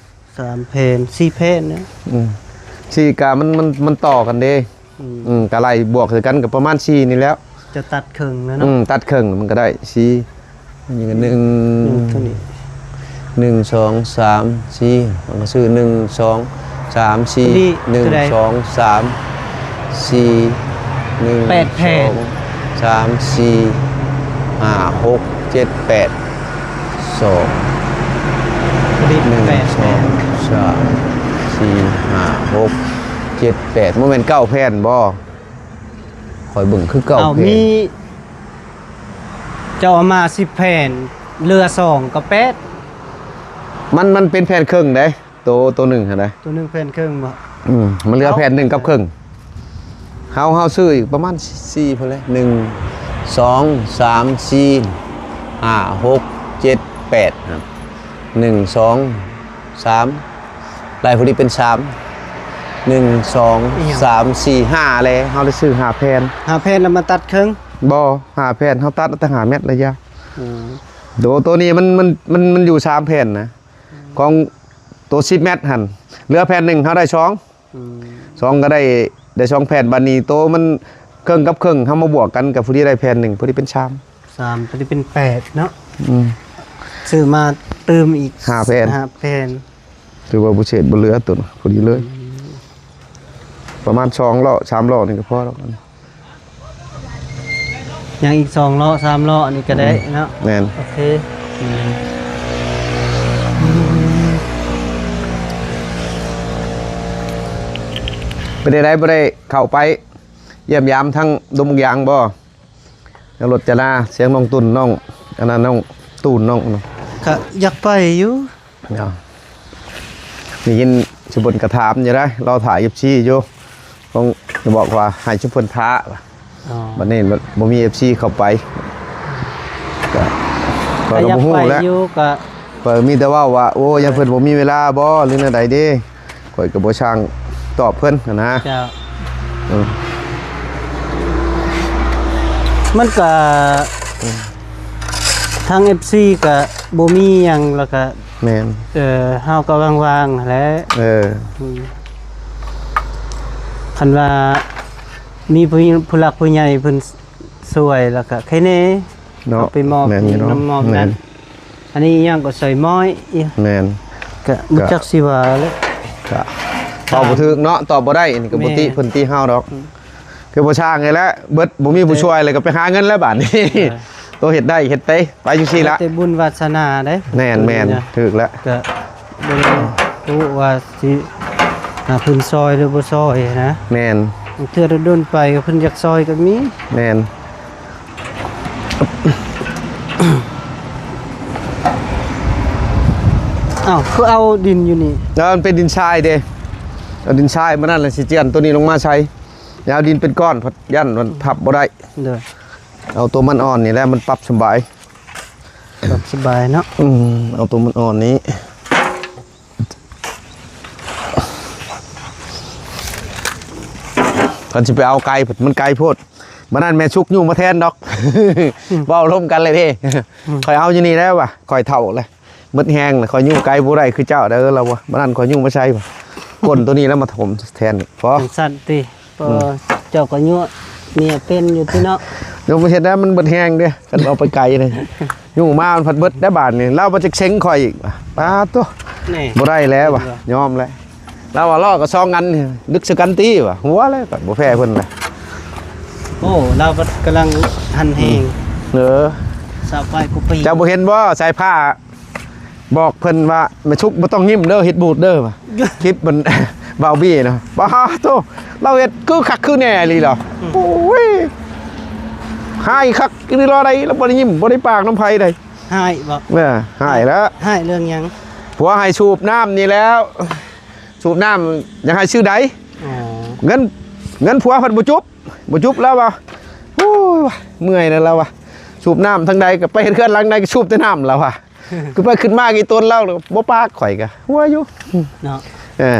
ສາມແຜ່ນ ສີ່ແຜ່ນນະ ອືມ ສີ່ກະມັນ ມັນ ມັນຕໍ່ກັນເດ້ ອືມ ອືມ ກະໄລ່ບວກໃສ່ກັນກໍປະມານສີ່ນີ້ແຫຼ້ວ ຈະຕັດເຄິ່ງແລ້ວເນາະ ອືມ ຕັດເຄິ່ງມັນກໍໄດ້ສີ່ ອັນນີ້ກໍໜຶ່ງ ເທົ່ານີ້ ໜຶ່ງ ສອງ ສາມ ສີ່ ມັນກໍຊື້ ໜຶ່ງ ສອງ ສາມ ສີ່ ນີ້ ໜຶ່ງ ສອງ ສາມ ສີ່ ໜຶ່ງ ແປດແຜ່ນ ສອງ ສາມ ສີ່ ຫ້າ ຫົກ ເຈັດ ແປດ ສອງ ໜຶ່ງ ສອງ ສາມ ສີ່ ຫ້າ ຫົກ ເຈັດ ແປດ ບໍ່ແມ່ນເກົ້າແຜ່ນບໍ່? ຂ້ອຍເບິ່ງຄືເກົ້າ ເອົ້າ ແຜ່ນ ມີ ເຈົ້າເອົາມາສິບແຜ່ນ ເຫຼືອສອງກໍແປດ ມັນ ມັນເປັນແຜ່ນເຄິ່ງເດ້ ໂຕ ໂຕໜຶ່ງຫັ້ນນະ ໂຕໜຶ່ງແຜ່ນເຄິ່ງບໍ່? ອືມ ມັນເຫຼືອແຜ່ນໜຶ່ງກັບເຄິ່ງ ເຮົາ ເຮົາຊື້ອີກປະມານສີ່ພຸ້ນແຫຼະ ໜຶ່ງ ສອງ ສາມ ສີ່ ຫ້າ ຫົກ ເຈັດ ແປດຫັ້ນ ໜຶ່ງ ສອງ ສາມ ໄລ່ພໍດີເປັນສາມ ໜຶ່ງ ສອງ ສາມ ສີ່ ຫ້າ ແລະ ເຮົາໄດ້ຊື້ຫ້າແຜ່ນ ຫ້າແຜ່ນແລ້ວມາຕັດເຄິ່ງ ບໍ່ ຫ້າແຜ່ນເຮົາຕັດເອົາແຕ່ຫ້າແມັດລະຍະ ອືມ ໂຕ ໂຕນີ້ມັນ ມັນ ມັນ ມັນຢູ່ສາມແຜ່ນນະ ຂອງໂຕສິບແມັດຫັ້ນ ເຫຼືອແຜ່ນໜຶ່ງເຮົາໄດ້ສອງ ອືມ ສອງກໍໄດ້ ໄດ້ສອງແຜ່ນ ບາດນີ້ໂຕມັນເຄິ່ງກັບເຄິ່ງ ເຮົາມາບວກກັນກໍພໍດີໄດ້ແຜ່ນໜຶ່ງ ພໍດີເປັນສາມ ສາມ ພໍດີເປັນແປດເນາະ ອືມ ຊື້ມາຕື່ມອີກຫ້າແຜ່ນ ຫ້າແຜ່ນ ຖືວ່າບໍ່ເສດບໍ່ເຫຼືອໂຕນະ ພໍດີເລີຍ ອືມ ປະມານສອງລໍ້ ສາມລໍ້ນີ້ກໍພໍແລ້ວ ຍັງອີກສອງລໍ້ ສາມລໍ້ນີ້ກໍໄດ້ເນາະ ອືມ ແມ່ນ ໂອເຄ ອືມ ເປັນໃດ ບໍ່ໄດ້ເຂົ້າໄປຢ້ຽມຢາມທາງດົງບັກຢາງບໍ່? ທາງລົດຈະລາ ສຽງນ້ອງຕຸ່ນ ນ້ອງ ອັນນັ້ນ ນ້ອງຕູນ ນ້ອງ ກະຢາກໄປຢູ່ ເນາະ ໄດ້ຍິນຊຸມເພິ່ນກະຖາມຢູ່ໄດ໋ ລໍຖ້າເອັຟຊີຢູ່ ຕ້ອງບອກວ່າໃຫ້ຊຸມເພິ່ນຖ້າ ອໍ ບັດນີ້ບໍ່ມີເອັຟຊີເຂົ້າໄປ ກະ ຂ້ອຍກໍບໍ່ຮູ້ແຫຼະ ກະຢາກໄປຢູ່ ກະ ຂ້ອຍມີແຕ່ເວົ້າວ່າ ໂອ້ ຢ້ານເພິ່ນບໍ່ມີເວລາບໍ ຫຼືແນວໃດເດ ຂ້ອຍກໍບໍ່ຊ່າງຕອບເພິ່ນຫັ້ນນະ ເຈົ້າ ເອີ ມັນກະ ອືມ ທາງເອັຟຊີກະບໍ່ມີຫຍັງ ແລ້ວກະ ແມ່ນ ເອີ ເຮົາກໍວ່າງໆຫັ້ນແຫຼະ ເອີ ອືມ ຄັນວ່າມີຜູ້ ຜູ້ຫຼັກຜູ້ໃຫຍ່ເພິ່ນຊ່ວຍ ແລ້ວກະໃຄແດ່ ເນາະ ເອົາໄປມອບ ແມ່ນຢູ່ເນາະ ນຳມອບ ແມ່ນ ນັ້ນ ອັນນີ້ອີ່ຫຍັງກໍໃສ່ໝ້ອຍ ແມ່ນ ກະບໍ່ຈັກຊິວ່າແຫຼະ ກະເວົ້າບໍ່ຖືກເນາະ ຕອບບໍ່ໄດ້ ອັນນີ້ກໍບໍ່ຕິເພິ່ນຕິເຮົາດອກ ອືມ ຄືບໍ່ຊ່າງນີ້ແຫຼະ ເບິດ ບໍ່ມີຜູ້ຊ່ວຍ ເອີ ແລ້ວກໍໄປຫາເງິນແລ້ວບາດນີ້ ເອີ ໂຕເຮັດໄດ້ເຮັດໄປ ໄປຈັ່ງຊີ້ລະ ແຕ່ບຸນວາສະໜາເດ້ ແມ່ນໆ ຖືກແລ້ວ ກະບໍ່ຮູ້ວ່າຊິຫາເພິ່ນຊ່ອຍ ຫຼືບໍ່ຊ່ອຍນະ ແມ່ນ ເທື່ອດົນໆໄປ ເພິ່ນຢາກຊ່ອຍກໍມີ ແມ່ນ ເ ອ້າວ ຄືເອົາດິນຢູ່ນີ້? ແລ້ວມັນເປັນດິນຊາຍເດ້ ເອົາດິນຊາຍມານັ້ນ ແລ້ວຊິຈຽນໂຕນີ້ລົງມາໃສ່ ແລ້ວເອົາດິນເປັນກ້ອນ ພັດຢ້ານມັນທັບບໍ່ໄດ້. ໂດຍ ເອົາໂຕມັນອ່ອນນີ້ແຫຼະ ມັນປັບສະບາຍ ປັບສະບາຍເນາະ. ອືມ ເອົາໂຕມັນອ່ອນນີ້ ຄັນຊິໄປເອົາໄກ ມັນໄກໂພດ. ບັດນັ້ນແມ່ສຸກຍູ້ມາແທນດອກ ອືມ ເວົ້າລົມກັນເລີຍເດ້. ອືມ ຂ້ອຍເອົາຢູ່ນີ້ແລ້ວວ່າ ຂ້ອຍເຖົ້າແລ້ວ ໝົດແຮງແລ້ວ ຂ້ອຍຍູ້ໄກບໍ່ໄດ້ຄືເຈົ້າເດີ ລາວວ່າ. ບັດນັ້ນຂ້ອຍຍູ້ມາໃສ່ວ່າ ກົ້ນໂຕນີ້ແລ້ວມາຖົມແທນນີ້ ພໍ. ຈັ່ງຊັ້ນຕິ? ພໍ ອືມ ເຈົ້າກໍຍູ້ເມຍເປັນຢູ່ຕິເນາະ. ເຮັດແລ້ວມັນເບິດແຮງເດ້ ຄັນເອົາໄປໄກນີ້ ຍູ້ມາມັນພັດເບິດໄດ້ບາດນີ້ ລາວມາຈັກເຊັງຂ້ອຍອີກວ່າ. ປາດໂທ້ ນີ້ ບໍ່ໄດ້ແລ້ວວ່າ ເຫັນບໍ່? ຍອມແລ້ວ. ລາວວ່າລໍ້ກໍສອງອັນນີ້ ດຶກໃສ່ກັນຕິວ່າ ຫົວແລ້ວກໍບໍ່ແພ້ເພິ່ນແຫຼະ. ໂອ້ ລາວບັດກຳລັງຫັນແຮງ ອືມ ເອີ ຊາວປາຍກວ່າປີ. ເຈົ້າບໍ່ເຫັນບໍ່ ສາຍຟ້າບອກເພິ່ນວ່າ ແມ່ສຸກບໍ່ຕ້ອງຍິ້ມເດີ ເຮັດບູດເດີວ່າ. ຄລິບມັນ ບ່າວບີນະ ປາດໂທ້ ລາວເຮັດຄືຄັກຄືແນ່ອີ່ຫຼີລາວ. ອືມ ໂອ້ຍ ຮ້າຍຄັກອີ່ຫຼີລາວໃດ ລາວບໍ່ໄດ້ຍິ້ມ ບໍ່ໄດ້ປາກນຳໃຜໃດ. ຮ້າຍບໍ່? ເອີ ຮ້າຍແລ້ວ. ຮ້າຍເລື່ອງຫຍັງ? ຜົວໃຫ້ສູບນ້ຳນີ້ແລ້ວ ສູບນ້ຳ ຢາກໃຫ້ຊື້ໃດ. ອໍ ເງິນ ເງິນຜົວພັດບໍ່ຈຸບ ບໍ່ຈຸບ ລາວວ່າ. ໂອ້ຍ ເມື່ອຍແລ້ວລາວວ່າ ສູບນ້ຳທາງໃດກໍໄປເຮັດເຮືອນຫຼັງໃດກໍສູບແຕ່ນ້ຳ ລາວວ່າ. ຄືໄປຂຶ້ນມາອີ່ຕົນລາວບໍ່ປາກ ຂ້ອຍກໍຫົວຢູ່ເນາະ. ເອີ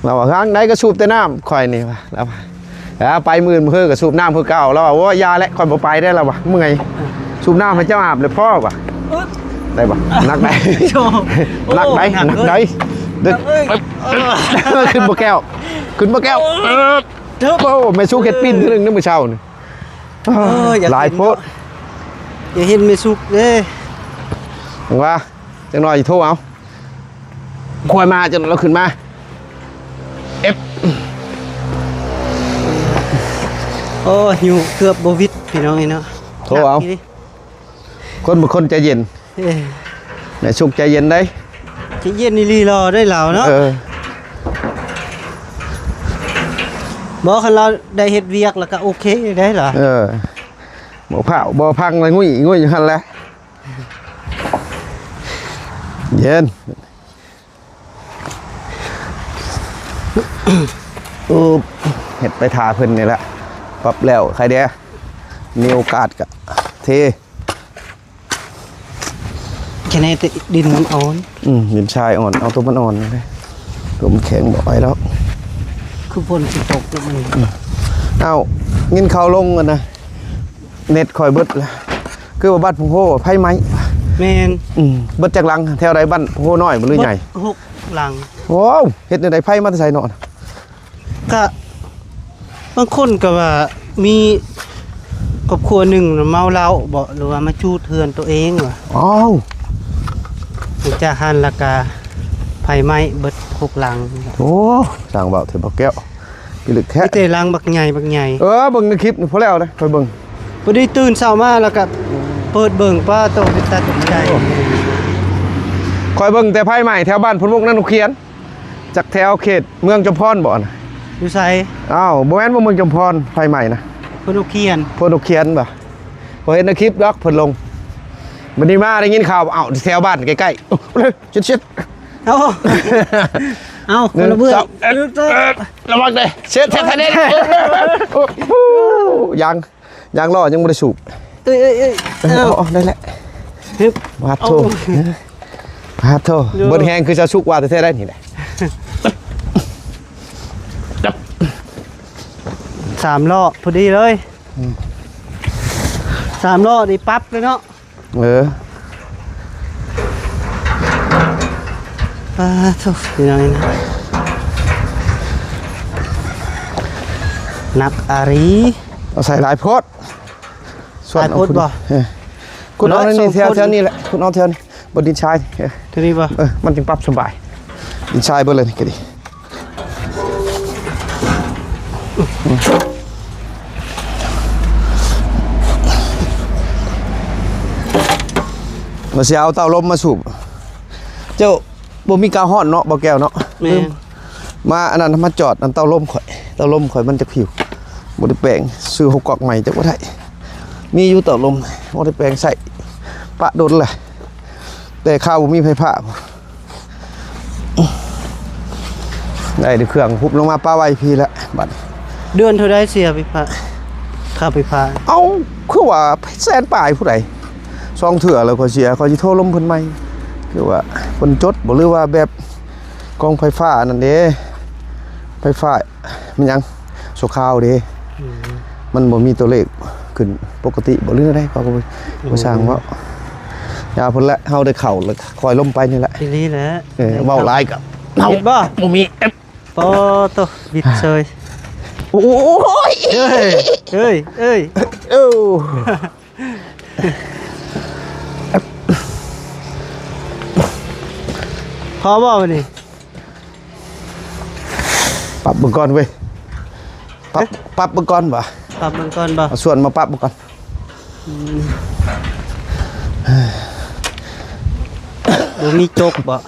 ລາວວ່າທາງໃດກໍສູບແຕ່ນ້ຳ ຂ້ອຍນີ້ວ່າ ລາວວ່າ. ເອີ ໄປມື້ອື່ນມື້ຄືກໍສູບນ້ຳຄືເກົ່າ ລາວວ່າ. ໂອ້ຍ ຢ່າແຫຼະ ຂ້ອຍບໍ່ໄປໄດ້ ລາວວ່າ ເມື່ອຍ. ເອີ ສູບນ້ຳໃຫ້ເຈົ້າອາບແລ້ວພໍວ່າ. ໄດ້ບໍ່? ໜັກໄດ໋ ໂອ້ ໜັກໄດ໋ ໜັກເລີຍ ໜັກໄດ໋. ໜັກເລີຍ ຂຶ້ນບໍ່ແກ້ວ ຂຶ້ນບໍ່ແກ້ວ. ເອີ ໂອ້ ແມ່ສຸກເຮັດປີ້ນເທື່ອໜຶ່ງໃນມື້ເຊົ້ານີ້. ເອີ ຢາກ ຫຼາຍໂພດ ຢາກເຫັນແມ່ສຸກເດ້. ວ່າ ຈັກໜ້ອຍໂທເອົາ ຄ່ອຍມາ ຈັກໜ້ອຍລາວຂຶ້ນມາ. ເອັບ ໂອ້ ຢູ່ເກືອບບໍ່ຫວິດ ພີ່ນ້ອງເອີຍເນາະ. ໂທເອົາ ໜັກອີ່ຫຼີ ຄົນບາງຄົນໃຈເຢັນ. ເອີ ແມ່ສຸກໃຈເຢັນໃດ໋ ໃຈເຢັນອີ່ຫຼີ ລໍໄດ້ລາວເນາະ. ເອີ ບໍ່ ຄັນລາວໄດ້ເຮັດວຽກແລ້ວກໍໂອເຄໄດ໋ລະ. ເອີ ບໍ່ພ້າວບໍ່ພັງລະງຸ້ຍງຸ້ຍຢູ່ຫັ້ນແຫຼະ. ເຢັນ ໂອ້ ເຮັດໄປຖ້າເພິ່ນນີ້ແຫຼະ ປັບແລ້ວໃຄແດ່ ມີໂອກາດກະເທ. ແຄ່ນີ້ແຕ່ດິນມັນອ່ອນ ອືມ ດິນຊາຍອ່ອນ ເອົາຕົວມັນອ່ອນນີ້ເດ້ ຕົວມັນແຂງບໍ່ໄຫວດອກ ຄືຝົນຊິຕົກແລ້ວມັນ. ອືມ ເອົ້າ ຍິນຂ່າວລົງຫັ້ນນະ ເນັດຂ້ອຍເບິດລະ ຄືວ່າບ້ານພູໂພໄຟໄໝ້. ແມ່ນ ອືມ ເບິດຈັກຫຼັງ ແຖວໃດ ບ້ານພູໂພນ້ອຍບໍ່ ຫຼືໃຫຍ່? ເບິດຫົກຫຼັງ. ໂອ້ ເຮັດແນວໃດ ໄຟມາແຕ່ໃສເນາະ? ກະບາງຄົນກະວ່າມີຄອບຄົວໜຶ່ງເມົາເຫຼົ້າບໍ ຫຼືວ່າມາຈູດເຮືອນໂຕເອງວ່າ. ອ້າວ ຈາກຫັ້ນລະກະໄຟໄໝ້ເບິດຫົກຫຼັງ. ໂອ້ ຊ່າງເວົ້າແທ້ ບໍ່ແກ້ວ. ພິລຶກແທ້ ມີແຕ່ຫຼັງບັກໃຫຍ່ ບັກໃຫຍ່. ເອີ ເບິ່ງໃນຄລິບນີ້ພໍແລ້ວເດ້ ຂ້ອຍເບິ່ງ ພໍດີຕື່ນເຊົ້າມາແລ້ວກະເປີດເບິ່ງ ປ້າໂຕ ເປັນຕາຕົກໃຈ. ຂ້ອຍເບິ່ງແຕ່ໄຟໄໝ້ແຖວບ້ານໂພນມົກນານົກຂຽນ ຈັກແຖວເຂດເມືອງຈອມພອນບໍ່ນະ? ຢູ່ໃສ? ອ້າວ ບໍ່ແມ່ນບໍ່ ເມືອງຈອມພອນ ໄຟໄໝ້ນະ ໂພນນົກຂຽນ ໂພນນົກຂຽນບໍ່? ຂ້ອຍເຫັນໃນຄລິບດອກ ເພິ່ນລົງ ບັດນີ້ມາໄດ້ຍິນຂ່າວ ອ້າວ ແຖວບ້ານໃກ້ໆ ເຊັດໆ. ເອົາ ເອົາ ຄົນລະເບື້ອງ ໜຶ່ງ ສອງ ເອີ ເອີ ລະວັງເດ້ ເຊັດໆ ຍັງ ຍັງລໍ້ ຍັງບໍ່ໄດ້ສູບ. ເອີຍ ເອີຍ ເອີຍ ເອົາ ເອົາ ໄດ້ແລ້ວ ຮຶບ ປາດໂທ ເອົາ ປາດໂທ ເດີ ເບິດແຮງຄືຊາວສຸກວ່າແທ້ໆ ໄດ໋ນີ້ແຫຼະ. ສາມລໍ້ພໍດີເລີຍ ອືມ ສາມລໍ້ນີ້ປັບເລີຍເນາະ. ເອີ ປາດໂທ ພີ່ນ້ອງເອີຍ ໜັກອາລີ ເອົາໃສ່ຫຼາຍໂພດ ສ່ວນ ຫຼາຍໂພດບໍ່? ເອີ ຂຸດເອົາໃນນີ້ ແຖວ ແຖວນີ້ແຫຼະ ຂຸດເອົາແຖວນີ້ ບົນດິນຊາຍ ເອີ ເທົ່ານີ້ບໍ່? ເອີ ມັນຈຶ່ງປັບສະບາຍ ດິນຊາຍເບິດເລີຍນີ້ກໍດີ. ວ່າຊິເອົາເຕົ້າລົມມາສູບ ເຈົ້າບໍ່ມີກາວຮ້ອນເນາະ ບໍ່ແກ້ວເນາະ. ແມ່ນ ມາອັນນັ້ນ ມາຈອດອັນເຕົ້າລົມຂ້ອຍ ເຕົ້າລົມຂ້ອຍມັນຈັກຜິວ ບໍ່ໄດ້ແປງ ຊື້ຫົກກອກໃໝ່ຈັກບໍ່ໄດ້ ມີຢູ່ເຕົ້າລົມ ບໍ່ໄດ້ແປງໃຊ້ ປະດົນແຫຼະ ແຕ່ຄາວບໍ່ມີໄຟຟ້າ. ໄດ້ແຕ່ເຄື່ອງ ຮຸບລົງມາປະໄວ້ພີ້ແຫຼະບັດນີ້. ເດືອນເທົ່າໃດເສຍໄຟຟ້າ ຄ່າໄຟຟ້າ? ເອົ້າ ຄືວ່າແສນປາຍຜູ້ໃດ ສອງເທື່ອແລ້ວຂ້ອຍເສຍ ຂ້ອຍຊິໂທລົມເພິ່ນໃໝ່ ຄືວ່າເພິ່ນຈົດບໍ່ ຫຼືວ່າແບບກອງໄຟຟ້າອັນນັ້ນເດ້ ໄຟຟ້າ ແມ່ນຫຍັງ ຊົ່ວຄາວເດ້. ອືມ ມັນບໍ່ມີຕົວເລກຂຶ້ນປົກກະຕິບໍ່ ຫຼືແນວໃດ ເຂົາກໍບໍ່ ອືມ ບໍ່ຊ່າງເວົ້າ. ຢ່າພຸ້ນແຫຼະ ເຮົາໄດ້ເຂົ້າແລ້ວຄ່ອຍລົມໄປນີ້ແຫຼະ. ອີ່ຫຼີແຫຼະ ເອີ ເວົ້າຫຼາຍກໍເຮົາ ເຫັນບໍ່ ບໍ່ມີ ປອໂຕ ບິດເຊີຍ. ໂອ້ຍ ເອີຍ ເອີຍ ເອີຍ ເອີ ພໍບໍ່ບາດນີ້? ປັບເບິ່ງກ່ອນເວີຍ ປັບ ປັບເບິ່ງກ່ອນບໍ່? ປັບເບິ່ງກ່ອນບໍ່? ເອົາສ່ວນມາປັບເບິ່ງກ່ອນ. ອືມ ບໍ່ມີຈົກບໍ່?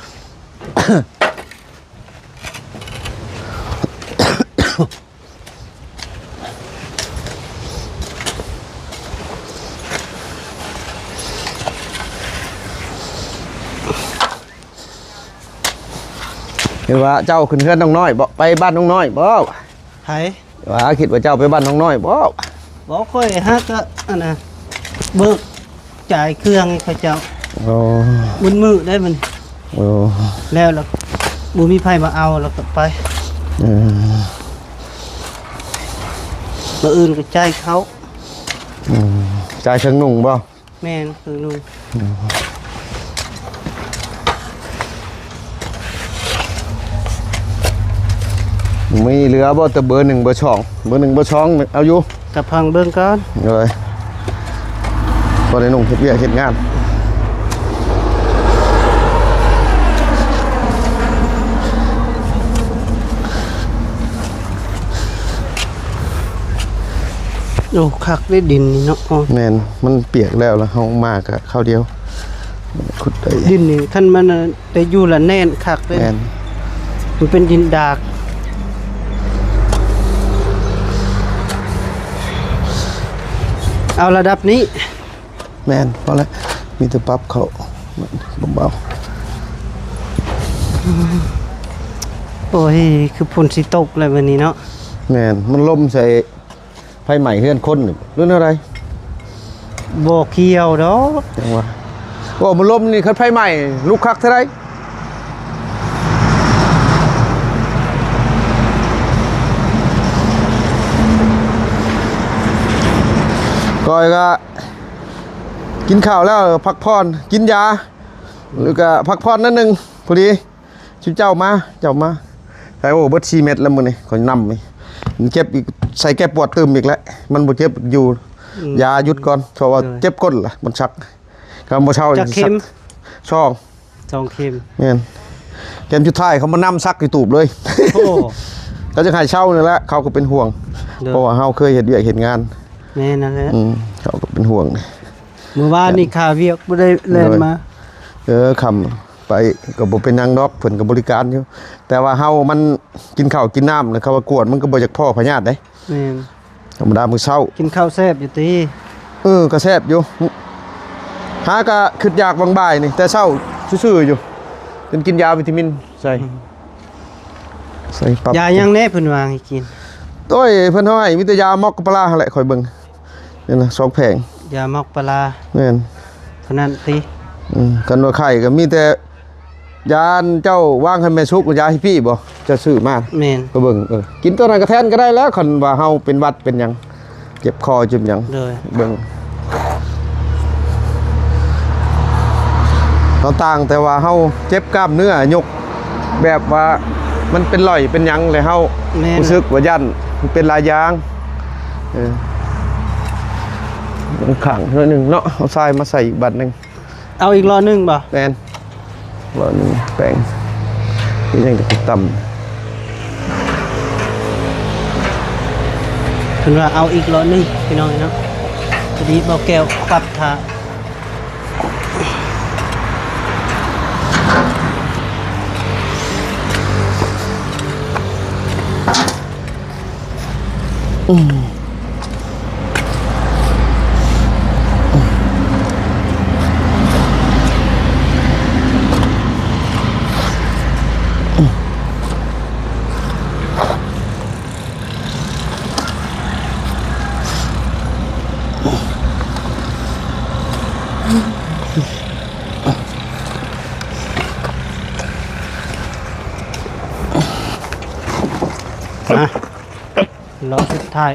ເຫັນວ່າເຈົ້າຂຶ້ນເຮືອນນ້ອງນ້ອຍບໍ່? ໄປບ້ານນ້ອງນ້ອຍບໍ່? ໃຜ? ວ່າຄິດວ່າເຈົ້າໄປບ້ານນ້ອງນ້ອຍບໍ່? ບໍ່ ຂ້ອຍຫາກະ ອັນນ່າ ເບີກຈ່າຍເຄື່ອງໃຫ້ເຂົາເຈົ້າ. ໂອ້ ມື້ມື້ໄດ້ມັນ. ໂອ້ ແລ້ວລະ ບໍ່ມີໃຜມາເອົາ ລະກະໄປ. ເອີ ມື້ອື່ນກໍຈ່າຍເຂົາ. ອືມ ຈ່າຍເຄື່ອງນຸ່ງບໍ່? ແມ່ນ ເຄື່ອງນຸ່ງ. ມີເຫຼືອບໍ່ ແຕ່ເບີໜຶ່ງເບີສອງ? ເບີໜຶ່ງເບີສອງເອົາຢູ່. ກະຟັງເບິ່ງກ່ອນ. ໂດຍ ບໍ່ໄດ້ນຸ່ງເຮັດວຽກເຮັດງານ. ໂອ້ ຄັກເດ້ດິນນີ້ເນາະ. ແມ່ນ ມັນປຽກແລ້ວ ແລ້ວເຮົາມາກະຄາວດຽວ ຂຸດໄດ້. ດິນນີ້ຄັນມັນໄດ້ຢູ່ລະແໜ້ນຄັກເດ້. ແມ່ນ ມັນເປັນດິນດາກ. ເອົາລະດັບນີ້. ແມ່ນ ພໍແລ້ວ ມີແຕ່ປັບເຂົ້າເບົາໆ. ໂອ້ຍ ຄືຝົນຊິຕົກແລ້ວບາດນີ້ເນາະ. ແມ່ນ ມັນລົມໃສ່ໄຟໄໝ້ເຮືອນຄົນນີ້ ຫຼືແນວໃດ? ບໍ່ກ່ຽວດອກ ຈັ່ງວ່າ. ໂອ້ ມັນລົມນີ້ ຄັນໄຟໄໝ້ລຸກຄັກເທົ່າໃດ. ຂ້ອຍກະ ກິນເຂົ້າແລ້ວພັກຜ່ອນ ກິນຢາ ແລ້ວກະພັກຜ່ອນໜ້ອຍໜຶ່ງ ພໍດີຊຸມເຈົ້າມາ ເຈົ້າມາ. ໃສ່ ໂອ້ ເບິດສີ່ເມັດແລ້ວມື້ນີ້ ຂ້ອຍນຳນີ້ ມັນເຈັບອີກ ໃສ່ແກ້ປວດຕື່ມອີກແລ້ວ ມັນບໍ່ເຈັບຢູ່. ອືມ ຢາຢຸດກ່ອນ ເພາະວ່າ ໂດຍ ເຈັບກົ້ນລະ ມັນສັກ ຄັນບໍ່ເຊົາ. ຈັກເຂັມ? ສອງ ສອງເຂັມ. ແມ່ນ ເຂັມສຸດທ້າຍເຂົາມານຳສັກຢູ່ຕູບເລີຍ. ໂອ້ ເຂົາຈະໃຫ້ເຊົານີ້ແຫຼະ ເຂົາກໍເປັນຫ່ວງ. ໂດຍ ເພາະວ່າເຮົາເຄີຍເຮັດວຽກເຮັດງານ. ແມ່ນນັ້ນແຫຼະ ອືມ ເຂົາກໍເປັນຫ່ວງ. ມື້ວານນີ້ຂ້າວຽກບໍ່ໄດ້ແລ່ນມາ. ໂດຍ ເອີ ຄ່ຳໄປກໍບໍ່ເປັນຫຍັງດອກ ເພິ່ນກໍບໍລິການຢູ່ ແຕ່ວ່າເຮົາມັນກິນເຂົ້າກິນນ້ຳ ແລ້ວເຂົາວ່າກວດມັນກໍບໍ່ຢາກພໍ້ພະຍາດເດ້. ແມ່ນ ທຳມະດາມື້ເຊົ້າ ກິນເຂົ້າແຊບຢູ່ຕິ? ເອີ ກໍແຊບຢູ່ ຫາກະຄຶດຢາກຫວ່າງບ່າຍນີ້ ແຕ່ເຊົ້າຊື່ໆຢູ່ ຈົນກິນຢາວິຕາມິນໃສ່. ອືມ ໃສ່ປັບ ຢາຫຍັງແດ່ເພິ່ນວ່າໃຫ້ກິນ? ໂອ້ຍ ເພິ່ນເອົາໃຫ້ມີແຕ່ຢາມອກກະປະລາຫັ້ນແຫຼະ ຂ້ອຍເບິ່ງນີ້ນະ ສອງແຜງ ຢາມອກປະລາ. ແມ່ນ ເທົ່ານັ້ນຕິ. ອືມ ຄັນວ່າໄຂ້ກໍມີແຕ່ຢາອັນເຈົ້າວາງໃຫ້ແມ່ສຸກ ຢາຮີປີ້ບໍ່ ເຈົ້າຊື້ມາ. ແມ່ນ ກໍເບິ່ງ ເອີ ກິນຕົວນັ້ນກໍແທນກໍໄດ້ແລ້ວ ຄັນວ່າເຮົາເປັນຫວັດເປັນຫຍັງ ເຈັບຄໍເຈັບຫຍັງ. ໂດຍ ເບິ່ງ ເຮົາຕ່າງແຕ່ວ່າເຮົາເຈັບກ້າມເນື້ອຍົກ ແບບວ່າມັນເປັນຫຼ້ອຍເປັນຫຍັງ ແລ້ວເຮົາ ແມ່ນ ຮູ້ສຶກວ່າຢ້ານເປັນຫຼາຍຢ່າງ. ເອີ ຂ້າງໜ້ອຍໜຶ່ງເນາະ ເອົາຊາຍມາໃສ່ອີກບາດໜຶ່ງ. ເອົາອີກລໍ້ໜຶ່ງບໍ່? ແມ່ນ ລໍ້ໜຶ່ງແປງ ອີຫຍັງກໍຕິດຕຳ. ເພິ່ນວ່າເອົາອີກລໍ້ໜຶ່ງ ພີ່ນ້ອງເນາະ. ພໍດີບໍ່ແກ້ວປັບຖ້າ. ອືມ ອືມ ລອບສຸດທ້າຍ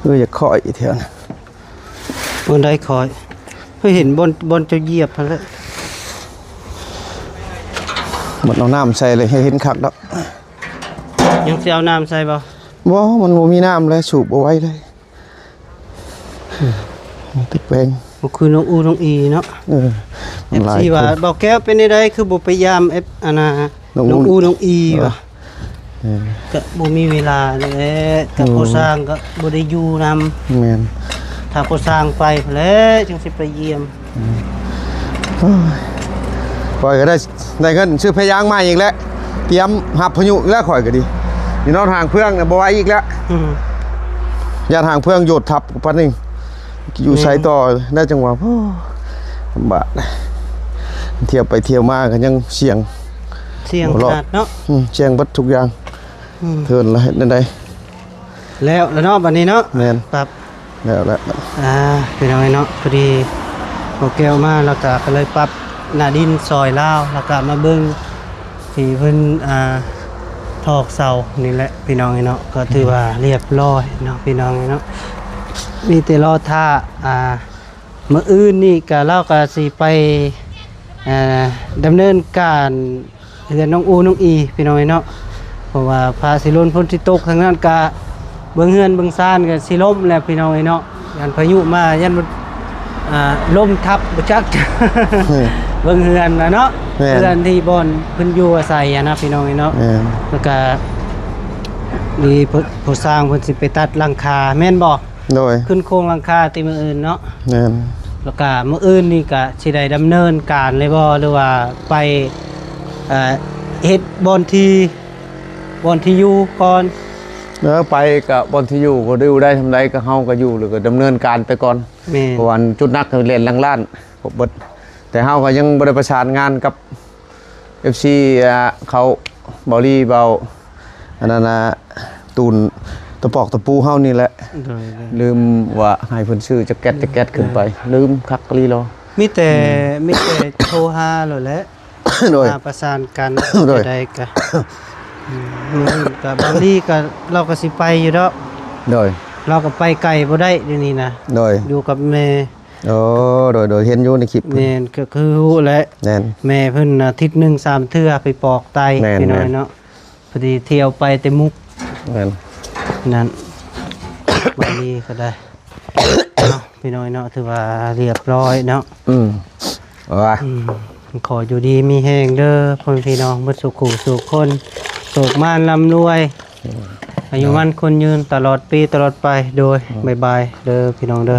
ເອີ ຢາກຄ່ອຍແຖວນັ້ນ ບ່ອນໃດຄ່ອຍ? ເຄີຍເຫັນບ່ອນ ບ່ອນເຈົ້າຢຽບຫັ້ນແຫຼະ ໝົດເອົານ້ຳໃສ່ເລີຍ ໃຫ້ເຫັນຄັກດອກ. ຍັງຊິເອົານ້ຳໃສ່ບໍ່? ບໍ່ ມັນບໍ່ມີນ້ຳແລ້ວ ສູບບໍ່ໄຫວເລີຍ. ອືມ ມີແຕ່ແປ້ງ ບໍ່ຄືນ້ອງອູນ້ອງອີເນາະ. ເອີ ມັນຫຼາຍ ເອັຟຊີວ່າ ຄົນ ບ່າວແກ້ວເປັນແນວໃດ ຄືບໍ່ໄປຢາມເອັຟ ອັນນ່າ ນ້ອງອູ ນ້ອງອູນ້ອງອີ ເອີ ວ່າ ເອີ ກະບໍ່ມີເວລານີ້ແຫຼະ ກະ ໂອ້ ພໍ່ຊ່າງກະບໍ່ໄດ້ຢູ່ນຳ. ແມ່ນ ຖ້າພໍ່ຊ່າງໄປພຸ້ນແຫຼະ ຈຶ່ງຊິໄປຢ້ຽມ. ອືມ ໂອ້ຍ ຂ້ອຍກໍໄດ້ ໄດ້ເງິນຊື້ຜ້າຢາງໃໝ່ອີກແລ້ວ ຕຽມຮັບພາຍຸອີກແລ້ວ ຂ້ອຍກໍດີ ຢູ່ນອກຫ້າງເຟືອງນະ ບໍ່ໄຫວອີກແລ້ວ. ອືມ ຢ້ານຫ້າງເຟືອງໂຍດທັບປານນີ້ ຢູ່ໃສ ແມ່ນ ຕໍ່ ໄດ້ຈັງຫວະ ໂອ້ ລຳບາກ ທ່ຽວໄປທ່ຽວມາກໍຍັງສ່ຽງ ສ່ຽງ ບໍ່ລອດ ຂະໜາດເນາະ. ອືມ ສ່ຽງເບິດທຸກຢ່າງ. ອືມ ເທີນລະເຮັດແນວໃດ? ແລ້ວລະເນາະ ບັດນີ້ເນາະ. ແມ່ນ ປັບ ແລ້ວແຫຼະ ອ່າ ພີ່ນ້ອງເອີຍເນາະ ພໍດີບໍ່ແກ້ວມາ ແລ້ວກະ ກະເລີຍປັບໜ້າດິນຊ່ອຍລາວ ແລ້ວກະມາເບິ່ງທີ່ເພິ່ນ ອ່າ ຖອກເສົານີ້ແຫຼະ ພີ່ນ້ອງເອີຍເນາະ. ກໍຖືວ່າ ອືມ ລຽບຮ້ອຍເນາະ ພີ່ນ້ອງເອີຍເນາະ ມີແຕ່ລໍຖ້າ ອ່າ ມື້ອື່ນນີ້ກະ ລາວກະຊິໄປ ເອີ ດຳເນີນການເຮືອນນ້ອງອູນ້ອງອີ ພີ່ນ້ອງເອີຍເນາະ. ເພາະວ່າຟ້າຊິຫຼົ່ນຝົນຊິຕົກທາງນັ້ນກະ ເບິ່ງເຮືອນເບິ່ງຊານກະຊິລົ້ມແລ້ວ ພີ່ນ້ອງເອີຍເນາະ. ຢ້ານພາຍຸມາ ຢ້ານ ອ່າ ລົ້ມທັບບໍ່ຈັກ ເອີ ເບິ່ງເຮືອນນະເນາະ. ແມ່ນ ເຮືອນທີ່ບ່ອນເພິ່ນຢູ່ອາໄສຫັ້ນນະ ພີ່ນ້ອງເອີຍເນາະ. ແມ່ນ ແລ້ວກະມີຜູ້ ຜູ້ຊ່າງເພິ່ນຊິໄປຕັດຫຼັງຄາ ແມ່ນບໍ່? ໂດຍ ຂຶ້ນໂຄງຫຼັງຄາຕິມື້ອື່ນເນາະ. ແມ່ນ ແລ້ວກະມື້ອື່ນນີ້ກະຊິໄດ້ດຳເນີນການເລີຍບໍ່ ຫຼືວ່າໄປ ເອີ ເຮັດບ່ອນທີ່ ບ່ອນທີ່ຢູ່ກ່ອນ? ເອີ ໄປກະບ່ອນທີ່ຢູ່ ກໍຢູ່ໄດ້ສ່ຳໃດກໍເຮົາກໍຢູ່ ແລ້ວກໍດຳເນີນການໄປກ່ອນ. ແມ່ນ ເພາະວ່າຈຸດໜັກກໍແລ່ນຫຼັງລ້ານຄົບເບິດ ແຕ່ເຮົາກໍຍັງບໍ່ໄດ້ປະສານງານກັບ ເອັຟຊີ ອ່າ ເຂົາ ເບົາລີ ເບົາ ອັນນັ້ນນະ ຕູນຕະປອກຕະປູເຮົານີ້ແຫຼະ. ໂດຍ ໂດຍ ລືມວ່າໃຫ້ເພິ່ນຊື້ຈັກແກັດ ຈັກແກັດຂຶ້ນໄປ ເອີ ລືມຄັກອີ່ຫຼີເນາະ. ມີແຕ່ ອືມ ມີແຕ່ໂທຫາໂລດແຫຼະ. ໂດຍ ຫາປະສານກັນ. ໂດຍ ໃດກະ ອືມ ມື້ອື່ນກະເບົາລີກະ ລາວກະຊິໄປຢູ່ດອກ. ໂດຍ ລາວກະໄປໄກບໍ່ໄດ້ດຽວນີ້ນະ. ໂດຍ ຢູ່ກັບແມ່. ໂອ້ ໂດຍ ໂດຍ ເຫັນຢູ່ໃນຄລິບ. ແມ່ນ ກໍຄືຮູ້ແຫຼະ. ແມ່ນ ແມ່ເພິ່ນອາທິດໜຶ່ງສາມເທື່ອໄປປອກໄຕ. ແມ່ນ ພີ່ນ້ອງເນາະ. ພໍດີທ່ຽວໄປແຕ່ມຸກ. ແມ່ນ ນັ້ນ ບາດນີ້ກໍໄດ້ເນາະ ພີ່ນ້ອງເນາະ ຖືວ່າລຽບຮ້ອຍເນາະ. ອືມ ວ່າ ອືມ ຂໍຢູ່ດີມີແຮງເດີພໍ່ແມ່ພີ່ນ້ອງເບິດສູ່ຄູ່ສູ່ຄົນ ໂຊກໝານລ່ຳລວຍ ອືມ ອາຍຸໝັ້ນຂວັນຍືນຕະຫຼອດປີຕະຫຼອດໄປ. ໂດຍ ອືມ ບາຍບາຍເດີພີ່ນ້ອງເດີ.